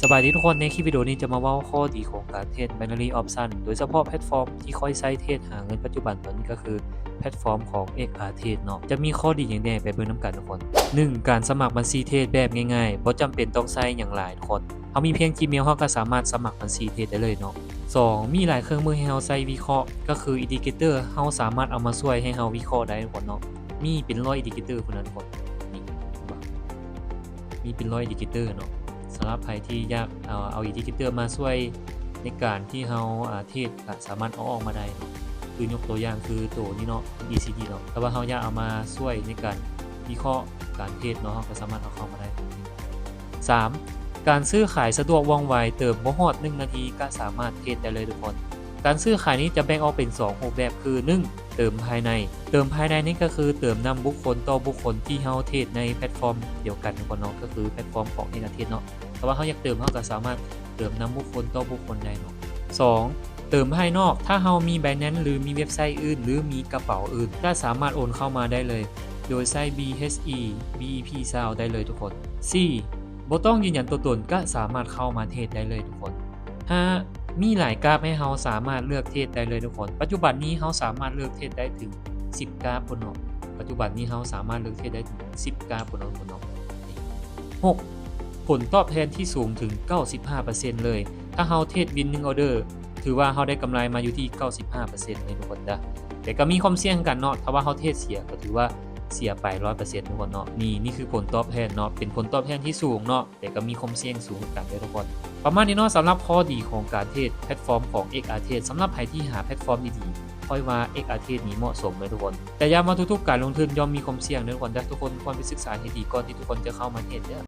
ສະບາຍດີທຸກຄົນ, ໃນຄລິບວິດີໂອນີ້ຈະມາເວົ້າຂໍ້ດີຂອງການເທຣດ Binary Option ໂດຍສະເພາະແພລດຟອມທີ່ຂ້ອຍໃຊ້ເທຣດຫາເງິນປັດຈຸບັນຕອນນີ້ກໍຄືແພລດຟອມຂອງ ເອັກອາເທຣດ ເນາະ. ຈະມີຂໍ້ດີຫຍັງແດ່ ໄປເບິ່ງນຳກັນທຸກຄົນ. ໜຶ່ງ ການສະໝັກບັນຊີເທຣດແບບງ່າຍໆ ບໍ່ຈຳເປັນຕ້ອງໃຊ້ຫຍັງຫຼາຍທຸກຄົນ. ເຮົາມີພຽງ Gmail ເຮົາກໍສາມາດສະໝັກບັນຊີເທຣດໄດ້ເລີຍເນາະ. ສອງ ມີຫຼາຍເຄື່ອງມືໃຫ້ເຮົາໃຊ້ວິເຄາະ ກໍຄື Indicator ເຮົາສາມາດເອົາມາຊ່ວຍໃຫ້ເຮົາວິເຄາະໄດ້ທຸກຄົນເນາະ. ມີເປັນຮ້ອຍ Indicator ພຸ້ນນະທຸກຄົນ. ນີ້ ເຫັນບໍ່? ມີເປັນຮ້ອຍ Indicator ເນາະ. ສຳລັບໃຜທີ່ຢາກເອົາ ເອົາ Indicator ມາຊ່ວຍໃນການທີ່ເຮົາ ອາ ເທຣດ ກະສາມາດເອົາອອກມາໄດ້ເນາະ. ຄືຍົກຕົວຢ່າງຄືໂຕນີ້ເນາະ ECD ເນາະ, ຖ້າວ່າເຮົາຢາກເອົາມາຊ່ວຍໃນການວິເຄາະການເທຣດເນາະ, ເຮົາກໍສາມາດເອົາເຂົ້າມາໄດ້. ສາມ ການຊື້ຂາຍສະດວກວ່ອງໄວ, ເຕີມບໍ່ຮອດໜຶ່ງນາທີກໍສາມາດເທຣດໄດ້ເລີຍທຸກຄົນ. ການຊື້ຂາຍນີ້ຈະແບ່ງອອກເປັນສອງຮູບແບບ ຄື ໜຶ່ງ ເຕີມພາຍໃນ. ເຕີມພາຍໃນນີ້ກໍຄືເຕີມນຳບຸກຄົນຕໍ່ບຸກຄົນທີ່ເຮົາເທຣດໃນແພລດຟອມດຽວກັນທຸກຄົນເນາະ, ກໍຄືແພລດຟອມຂອງ ເອັກອາເທຣດ ເນາະ. ຖ້າວ່າເຮົາຢາກເຕີມ ເຮົາກໍສາມາດເຕີມນຳບຸກຄົນຕໍ່ບຸກຄົນໄດ້ເນາະ. ສອງ ເຕີມພາຍນອກ, ຖ້າເຮົາມີ Binance ຫຼື ມີເວັບໄຊອື່ນ ຫຼື ມີກະເປົາອື່ນ ກໍສາມາດໂອນເຂົ້າມາໄດ້ເລີຍ ໂດຍໃຊ້ BHE BEP ຊາວ ໄດ້ເລີຍທຸກຄົນ. ສີ່ ບໍ່ຕ້ອງຢືນຢັນຕົວຕົນ ກໍສາມາດເຂົ້າມາເທຣດໄດ້ເລີຍທຸກຄົນ. ຫ້າ ມີຫຼາຍກາບໃຫ້ເຮົາສາມາດເລືອກເທຣດໄດ້ເລີຍທຸກຄົນ. ປັດຈຸບັນນີ້ເຮົາສາມາດເລືອກເທຣດໄດ້ເຖິງສິບກາບພຸ້ນເນາະ. ປັດຈຸບັນນີ້ເຮົາສາມາດເລືອກເທຣດໄດ້ເຖິງສິບກາບພຸ້ນເນາະທຸກຄົນເນາະ. ຫົກ ຜົນຕອບແທນທີ່ສູງເຖິງເກົ້າສິບຫ້າເປີເຊັນເລີຍ. ຖ້າເຮົາເທຣດວິນໜຶ່ງອອເດີ ຖືວ່າເຮົາໄດ້ກຳໄລມາຢູ່ທີ່ເກົ້າສິບຫ້າເປີເຊັນເລີຍທຸກຄົນເດີ. ແຕ່ກໍມີຄວາມສ່ຽງຄືກັນເນາະ, ຖ້າວ່າເຮົາເທຣດເສຍກໍຖືວ່າເສຍໄປຮ້ອຍເປີເຊັນທຸກຄົນເນາະ. ນີ້ ນີ້ຄືຜົນຕອບແທນເນາະ, ເປັນຜົນຕອບແທນທີ່ສູງເນາະ. ແຕ່ກໍມີຄວາມສ່ຽງສູງຄືກັນເດີທຸກຄົນ. ປະມານນີ້ເນາະ ສຳລັບຂໍ້ດີຂອງການເທຣດແພລດຟອມຂອງ ເອັກອາເທຣດ ສຳລັບໃຜທີ່ຫາແພລດຟອມດີໆ, ຂ້ອຍວ່າ ເອັກອາເທຣດ ນີ້ເໝາະສົມເລີຍທຸກຄົນ. ແຕ່ຢ້ຳວ່າທຸກໆການລົງທຶນຍ່ອມມີຄວາມສ່ຽງເດີທຸກຄົນເດີ. ທຸກຄົນຄວນໄປສຶກສາໃຫ້ດີກ່ອນທີ່ທຸກຄົນຈະເຂົ້າມາເທຣດເດີ.